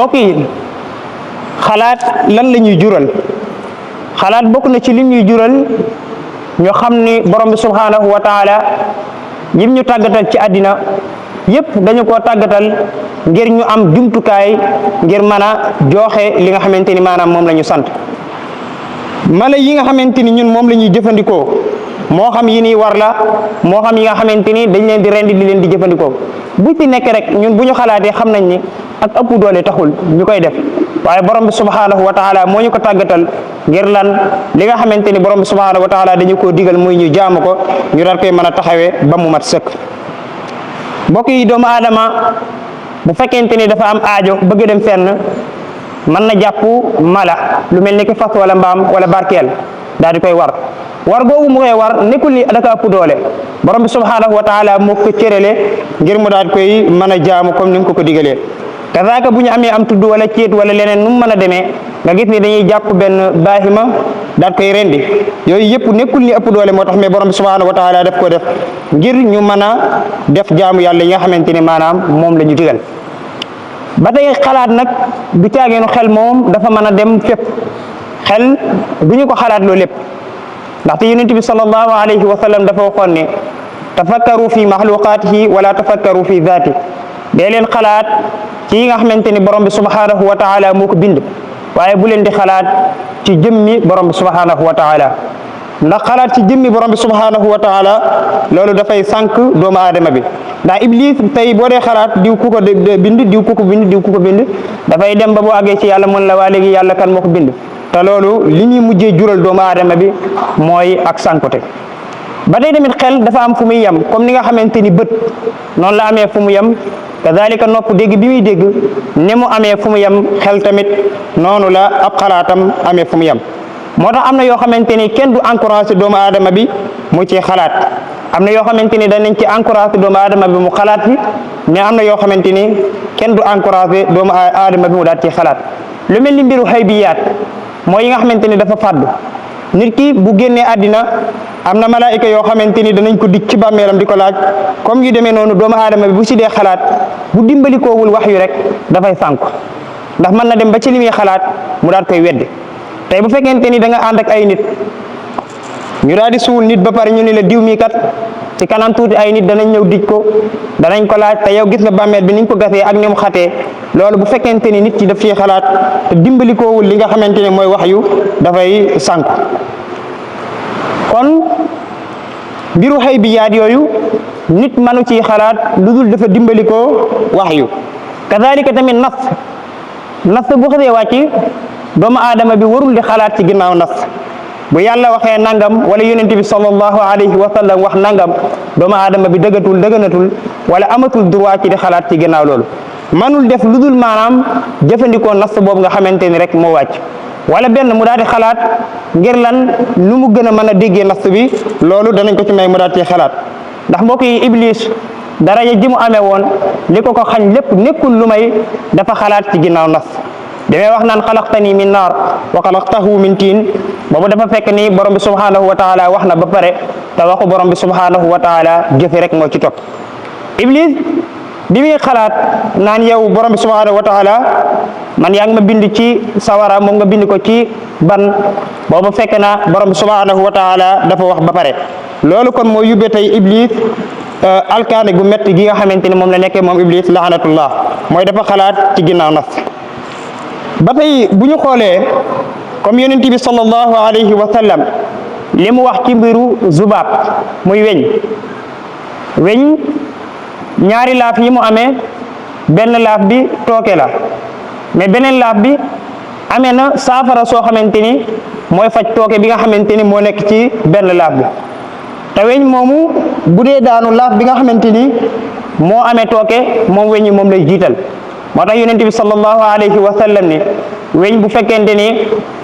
mbokk yi xalaat lan la ñuy jural xalaat bokk na ci li ñuy jural ñu xam ni borom bi subhanahu wa taala yim ñu tàggatal ci àddina yépp dañu koo tàggatal ngir ñu am jumtukaay ngir mën a joxe li nga xamante ni maanaam moom la ñu sant mala yi nga xamante ni ñun moom la ñuy jëfandikoo moo xam yi nii war la moo xam yi nga xamante ni dañ leen di rendi di leen di jëfandikoo bu ci nekk rek ñun bu ñu xalaatee xam nañ ni ak ëpp doole taxul ñu koy def waaye borom bi subhanahu wa taala moo ñu ko tàggatal ngir lan li nga xamante ni borom bi subhanahu wa taala dañu koo digal muy ñu jaamu ko ñu daal koy mën a taxawee ba mu mat sëkk mbokk yi doomu aadama bu fekkente ni dafa am aajo bëgg dem fenn mën na jàpp mala lu mel ni ki fas wala mbaam wala barkeel daal di koy war googu mu koy war nekkul ni da ko ëpp doole borom bi subhanahu wa taala moo ko cërale ngir mu daal di koy mën a jaamu comme ni nga ko digalee kazaaka bu ñu amee am tudd wala ceet wala leneen nu mu mën a demee nga gis ni dañuy jàpp benn baahima daal koy rendi yooyu yëpp nekkul ni ëpp doole moo tax mais borom bi subhanahu wa taala daf ko def ngir ñu mën a def jaamu yàlla yi nga xamante ni maanaam moom la ñu digal ba tey xalaat nag du caageenu xel moom dafa mën a dem fépp xel du ñu ko xalaat loolu lépp ndaxte yonent bi sallallahu alayhi wa sallam dafa waxoon ne tafakkaru fi maxluqaatihi wala tafakkaru fi zaati dee leen xalaat ci yi nga xamante ni borom bi subhanahu wa taala moo ko bind waaye bu leen di xalaat ci jëmmi borom bi subhanahu wa taala ndax xalaat ci jëmmi borom bi subhanahu wa taala loolu dafay sànq doomu aadama bi ndax iblis tey boo dee xalaat diw ku ko bind diw ku ko bind diw ku ko bind dafay dem ba bu àggee ci yàlla mën la waa léegi yàlla kan moo ko bind te loolu li ñuy mujjee jural doomu aadama bi mooy ak sànkote ba tey tamit xel dafa am fu muy yem comme ni nga xamante ni bët noonu la amee fu mu yem kazalika nopp dégg bi muy dégg ne mu amee fu mu yem xel tamit noonu la ab xalaatam amee fu mu yem moo tax am na yoo xamante ni kenn du encouragé doomu aadama bi mu ci xalaat am na yoo xamante ni danañ ci encouragé doomu aadama bi mu xalaat fi mais am na yoo xamante ni kenn du encouragé doomu aadama bi mu daal ci xalaat lu mel ni mbiru xaybiyaat mooy yi nga xamante ni dafa fàddu nit ki bu génnee àddina am na malaayika yoo xamante ni danañ ko dig ci bàmmeelam di ko laaj comme yu demee noonu doomu aadama bi bu si dee xalaat bu dimbalikoowul wax yu rek dafay sànku ndax mën na dem ba ci li muy xalaat mu daal koy weddi tey bu fekkente ni da nga ànd ak ay nit ñu daal di suul nit ba pare ñu ne la diw mi kat ci kanam tuuti ay nit danañ ñëw dij ko danañ ko laaj te yow gis nga bàmmeel bi niñ ko gasee ak ni mu xatee loolu bu fekkente ni nit ki daf ciy xalaat te dimbalikoowul li nga xamante ne mooy wax yu dafay sànku kon mbiru xëy bi yaat yooyu nit manu ciy xalaat lu dul dafa dimbalikoo wax yu kazalika tamit nas bu xasee wàcc doomu aadama bi warul di xalaat ci ginnaaw nas bu yàlla waxee nangam wala yonent bi sallallahu alayhi wa sallam wax nangam doomu aadama bi dëganatul wala amatul droit ci di xalaat ci ginnaaw loolu manul def lu dul maanaam jëfandikoo nas boobu nga xamante ni rek moo wàcc wala benn mu daal di xalaat ngir lan lu mu gën a mën a déggee nas bi loolu danañ ko ci may mu daal ci xalaat ndax mbokk yi iblis daraja ji mu amee woon li ko xañ lépp nekkul lu may dafa xalaat ci ginnaaw nas damay wax naan xalaqtani min naar wa xalaqtahu min tiin boobu dafa fekk ni borom bi subhanahu wa taala wax na ba pare te waxu borom bi subhanahu wa taala jëfe rek moo ci topp iblis bi muy xalaat naan yow borom bi subhanahu wa taala man yaa ngi ma bind ci sawara moom nga bind ko ci ban boobu fekk na borom bi subhanahu wa taala dafa wax ba pare loolu kon moo yóbbee tey iblis alkaane gu metti gi nga xamante ni moom la nekkee moom iblis laanatullah mooy dafa xalaat ci ginnaaw nas ba tey bu ñu xoolee comme yonent bi sallallahu alayhi wa sallam li mu wax ci mbiru zubaab muy weñ ñaari laaf yi mu amee benn laaf bi tooke la mais beneen laaf bi amee na saafara soo xamante ni mooy faj tooke bi nga xamante ni moo nekk ci benn laaf bi te weñ moomu bu dee daanu laaf bi nga xamante ni moo amee tooke moom weñ yi moom lay jiital moo tax yonent bi sallallahu alayhi wa sallam ni weñ bu fekkente ni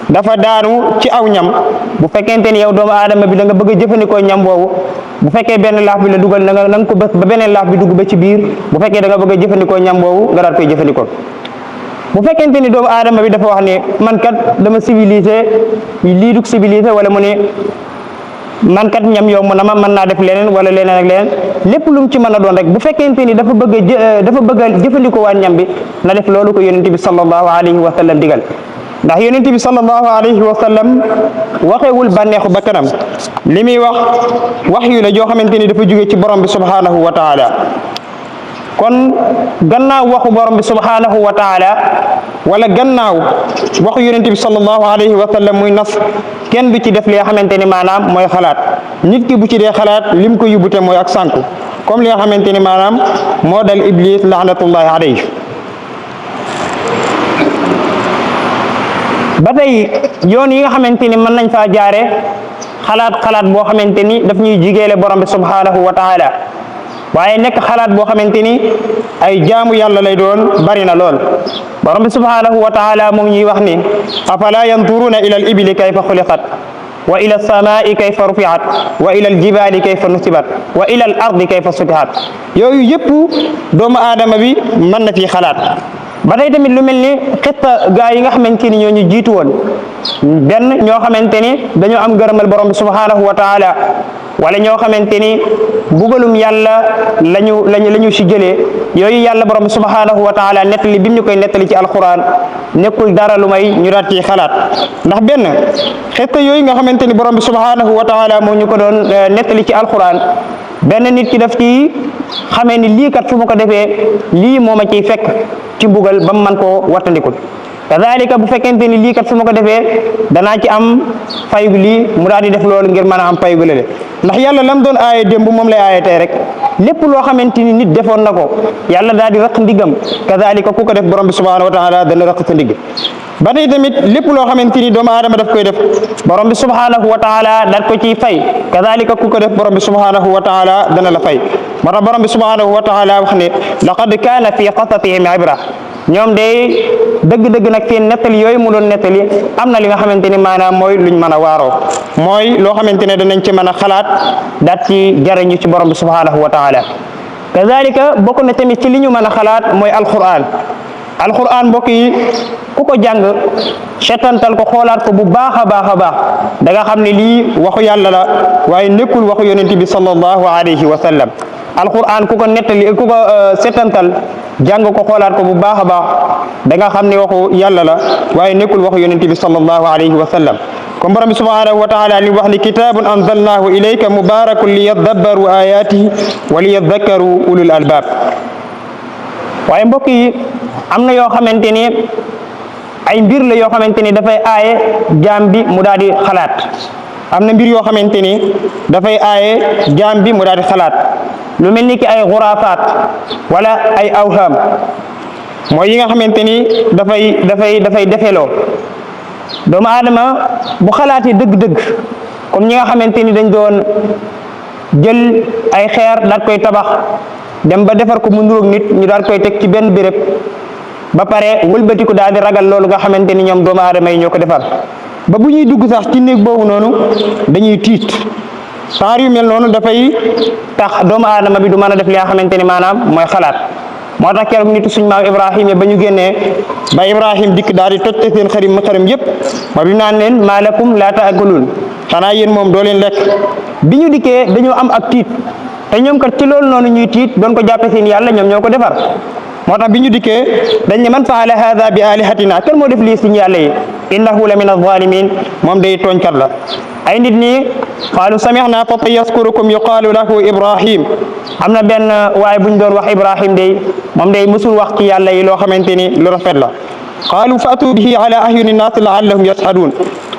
dafa daanu ci aw ñam bu fekkente ni yow doomu aadama bi da nga bëgg a jëfandikoo ñam boobu bu fekkee benn laaf bi la dugal na nga ko bës ba beneen laaf bi dugg ba ci biir bu fekkee da nga bëgg a jëfandikoo ñam boobu nga daal koy jëfandikoo bu fekkente ni doomu aadama bi dafa wax ne man kat dama civilisé lii du civilisé wala mu ne man kat ñam yomb na ma mën naa def leneen wala leneen ak leneen lépp lu mu ci mën a doon rek bu fekkente ni dafa bëgg a jëfandikoo waat ñam bi na def loolu ko yonent bi sallallahu alayhi wa sallam digal ndax yonent bi sallallahu alayhi wa sallam waxewul bànneexu bakkanam li muy wax yu la joo xamante ni dafa jóge ci borom bi subhanahu wa taala kon gannaaw waxu borom bi subhanahu wa taala wala gannaaw waxu yonent bi sallallahu alayhi wa sallam muy nas kenn du ci def li nga xamante ni maanaam mooy xalaat nit ki bu ci dee xalaat lim ko yóbbute mooy ak sànku comme li nga xamante ni maanaam moo dal iblis laanatullahi alayhi ba tey yoon yi nga xamante ni mën nañ faa jaare xalaat boo xamante ni daf ñuy jigéele borom bi subhanahu wa taala waaye nekk xalaat boo xamante ni ay jaamu yàlla lay doon bari na lool borom bi subhanahu wa taala mu ngi ñuy wax ni afala yanturuna ila al ibili kayfa xuliqat wa ila alsamai kayfa rufiat wa ila aljibali kayfa nusibat wa ila al ardi kayfa sutihat yooyu yëpp doomu aadama bi mën na fi xalaat ba tey tamit lu mel ni xitta gaa yi nga xamante ni ñoo ñu jiitu woon benn ñoo xamante ni dañoo am gërëmal borom bi subhanahu wa taala wala ñoo xamante ni bugalum yàlla lañu si jëlee yooyu yàlla borom bi subhanahu wa taala nettali bi mu ñu koy nettali ci alquran nekkul dara lu may ñu daat ci xalaat ndax benn xitta yooyu nga xamante ni borom bi subhanahu wa taala moo ñu ko doon nettali ci alquran benn nit ki daf ci xamee ni lii kat su ma ko defee lii moo ma ciy fekk ci mbugal ba mu mën koo wattandikul kadalika bu fekkente ni lii kat su ma ko defee danaa ci am faygu lii mu daal di def loolu ngir mën a am faygu lale ndax yàlla lam doon aaye démb moom lay aaye tey rek lépp loo xamante ni nit defoon na ko yàlla daal di rëq ndigam kadalika ku ko def borom bi subhanahu wa taala dana rëq sa ndigg ba tey tamit lépp loo xamante ni doomu aadama daf koy def borom bi subhanahu wa taala daat ko ciy fay kadalika ku ko def borom bi subhanahu wa taala dana la fay moo tax borom bi subhanahu wa taala wax ne laqad kaana fi qasasihim ibra ñoom day dëgg-dëgg nag seen nettali yooyu mu doon nettali am na li nga xamante ni maanaam mooy luñ mën a waaroo mooy loo xamante ne danañ ci mën a xalaat daat ci jariñu ci borom bi subhanahu wa taala kadalika bokk na tamit ci li ñu mën a xalaat mooy alquran mbokk yi ku ko jàng setantal ko xoolaat ko bu baax a baax a baax da nga xam ne lii waxu yàlla la waaye nekkul waxu yonent bi sallallahu alayhi wa sallam alquran ku ko nettali ku ko setantal jàng ko xoolaat ko bu baax a baax da nga xam ne waxu yàlla la waaye nekkul waxu yonent bi sallallahu alayhi wa sallam comme borom bi subhanahu wa taala li wax ni kitabun anzalnahu ilayka mubarakun liyadabbaru ayatihi wa liyadakkaru ulul albab waaye mbokk yi am na yoo xamante ni ay mbir la yoo xamante ni dafay aaye jaam bi mu daal di xalaat am na mbir yoo xamante ni dafay aaye jaam bi mu daal di xalaat lu mel ni ki ay xuraafaat wala ay awham mooy yi nga xamante ni dafay defeloo doomu aadama bu xalaatee dëgg-dëgg comme ñi nga xamante ni dañ doon jël ay xeer daat koy tabax dem ba defar ko mu nuróog nit ñu daal koy teg ci benn béréb ba pare wëlbatiku daal di ragal loolu nga xamante ni ñoom doomu aadama yi ñoo ko defar ba bu ñuy dugg sax ci néeg boobu noonu dañuy tiit saar yu mel noonu dafay tax doomu aadama bi du mën a def li nga xamante ni maanaam mooy xalaat moo tax keroog nitu suñ maam Ibrahima ba ñu génnee ba Ibrahim dikk daal di toj seen xarim yëpp ba bi naan leen maa lakum laa taakuluun xanaa yéen moom doo leen lekk bi ñu dikkee dañoo am ak tiit te ñoom kat ci loolu noonu ñuy tiit doon ko jàppe seen yàlla ñoom ñoo ko defar moo tax bi ñu dikkee dañ ne man faala hada bi alihatina kan moo def lii suñu yàlla yi innahu la min alzalimin moom day tooñkat la ay nit ñi qaalu samihna fatan yaskurukum yuqaalu lahu ibrahim am na benn waaye buñ doon wax ibrahim day moom day mësul wax ci yàlla yi loo xamante ni lu rafet la qaalu fatu bihi ala ahyuni nnas laallahum yashhadun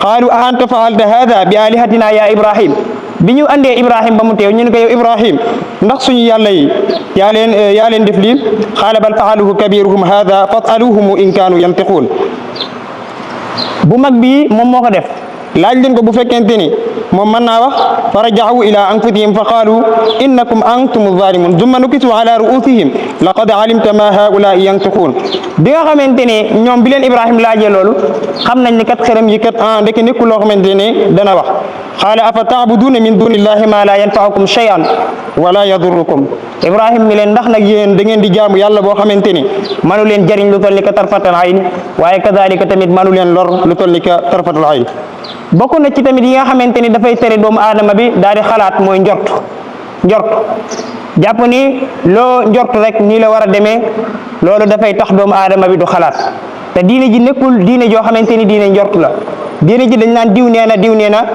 qaalu a anta faalta hada bi alihatina ya ibrahim bi ñu andee ibrahim ba mu teew ñu ne ko yow ibrahim ndax suñu yàlla yi yaa leen def lii qaala bal faaluhu kabiruhum hada fasaluhum in kaanu yantiquun bu mag bi moom moo ko def laaj leen ko bu fekkente ni moom mën naa wax fa rajahu ila anfusihim fa qaalu innakum antum zalimun dumma nukisu ala ruusihim laqad alimta ma haulaai yantiquun bi nga xamante ne ñoom bi leen ibrahim laajee loolu xam nañ ni kat xeram yi kat ndeke nekkul loo xamante ne dana wax qaala afa taabuduuna min dunillahi ma la yanfaukum shay'an wala yadurrukum ibrahim mi leen ndax nag yéen da ngeen di jaamu yàlla boo xamante ni manu leen jariñ lu toll ni ka tarfatal ayn waaye kadalika tamit manu leen lor lu toll ni ka tarfatal ayn bokk na ci tamit yi nga xamante ni dafay tere doomu aadama bi daal di xalaat mooy njort jàpp ni loo njort rek nii la war a demee loolu dafay tax doomu aadama bi du xalaat te diine ji nekkul diine joo xamante ni diine njort la diine ji dañ naan diw nee na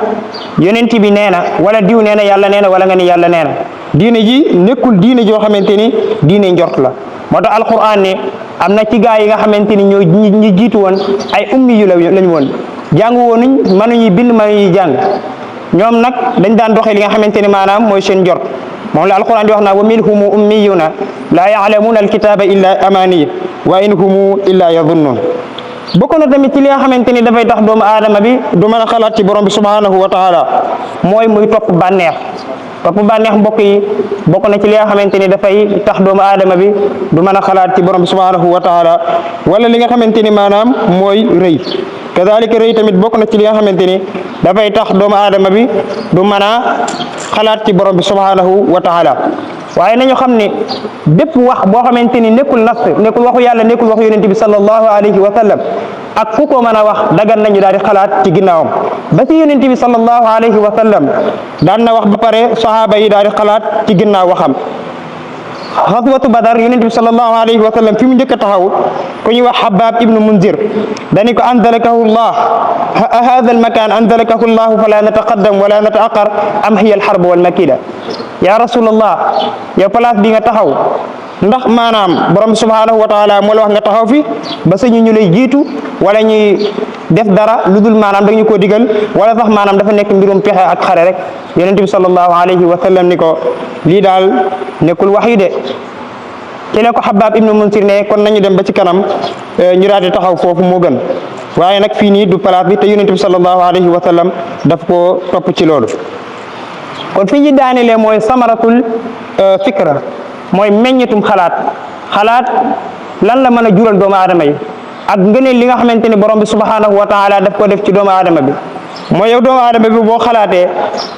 yonent bi nee na wala diw nee na yàlla nee na wala nga ni yàlla nee na diine ji nekkul diine joo xamante ni diine njort la moo tax alquran ne am na ci gaa yi nga xamante ni ñoo ñi jiitu woon ay ummi yu lañ woon jàng woonuñ mënuñuy bind mënuñuy jàng ñoom nag dañ daan doxee li nga xamante ni maanaam mooy seen njort moom la alquran di wax naa wa minhum ummiyuna laa ya'lamuna alkitaba illa amani wa in humu illa yadhunnun bokk na tamit ci li nga xamante ni dafay tax doomu aadama bi du mën a xalaat ci borom bi subhanahu wa taala mooy muy topp bànneex mbokk yi bokk na ci li nga xamante ni dafay tax doomu aadama bi du mën a xalaat ci borom bi subhanahu wa taala wala li nga xamante ni maanaam mooy rëy kadalika rëy tamit bokk na ci li nga xamante ni dafay tax doomu aadama bi du mën a xalaat ci borom bi subhanahu wa taala waaye nañu xam ne bépp wax boo xamante ni nekkul nas nekkul waxu yàlla nekkul waxu yonente bi sallallahu alayhi wa sallam ak fu ko mën a wax dagan nañu daal di xalaat ci ginnaawam ba ci yonente bi sallallahu alayhi wa sallam daan na wax ba pare sahaaba yi daal di xalaat ci ginnaaw waxam xaswatu badar yonente bi sallallahu alayhi wa sallam fi mu njëkk a taxaw ku ñuy wax Habab ibnu Munzir dani ko anzalakahu llah hada almakan anzalakahu llahu fala nataqaddam wala nataaqar am hiya alharb walmakida ya rasulallah yow place bi nga taxaw ndax maanaam borom subhanahu wa taala moo la wax nga taxaw fi ba sañu ñu lay jiitu wala ñuy def dara lu dul maanaam dañu ko digal wala sax maanaam dafa nekk mbirum pexe ak xare rek yonent bi sallallahu alayhi wa sallam ni ko lii daal nekkul wax yi de ci la ko Habab ibnu Munsir ne kon nañu dem ba ci kanam ñu daal di taxaw foofu moo gën waaye nag fii nii du place bi te yonent bi sallallahu alayhi wa sallam daf koo topp ci loolu kon fi ñu daanelee mooy samaratul fikra mooy meññetum xalaat lan la mën a jural doomu aadama yi ak ngëneel li nga xamante ni borom bi subhanahu wa taala daf ko def ci doomu aadama bi mooy yow doomu aadama bi boo xalaatee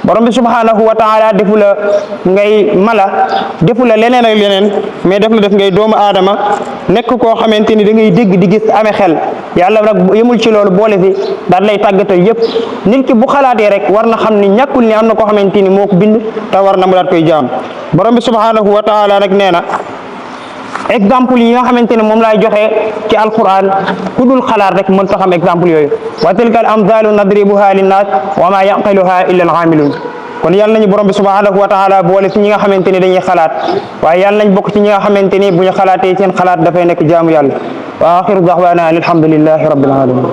borom bi subhanahu wa taala defu la ngay mala defu la leneen ak leneen mais def la def ngay doomu aadama nekk koo xamante ni da ngay dégg di gis amee xel yàlla nag yemul ci loolu boole fi daal lay tàggatal yëpp nit ki bu xalaatee rek war na xam ni ñàkkul ni am na koo xamante ni moo ko bind te war na mu daat koy jaam borom bi subhanahu wa taala nag nee na exemple yi nga xamante ne moom laay joxe ci alquran ku dul xalaat rek mën ta xam exemple yooyu wa tilka al amthalu nadribuha linnas wa ma yaqiluha illa al amilun kon yàlla nañu borom bi subhanahu wa taala boole ci ñi nga xamante ni dañuy xalaat waaye yàlla nañ bokk ci ñi nga xamante ni bu ñu xalaatee seen xalaat dafay nekk jaamu yàlla wa axiru da'wana alhamdulillahi rabbil alamin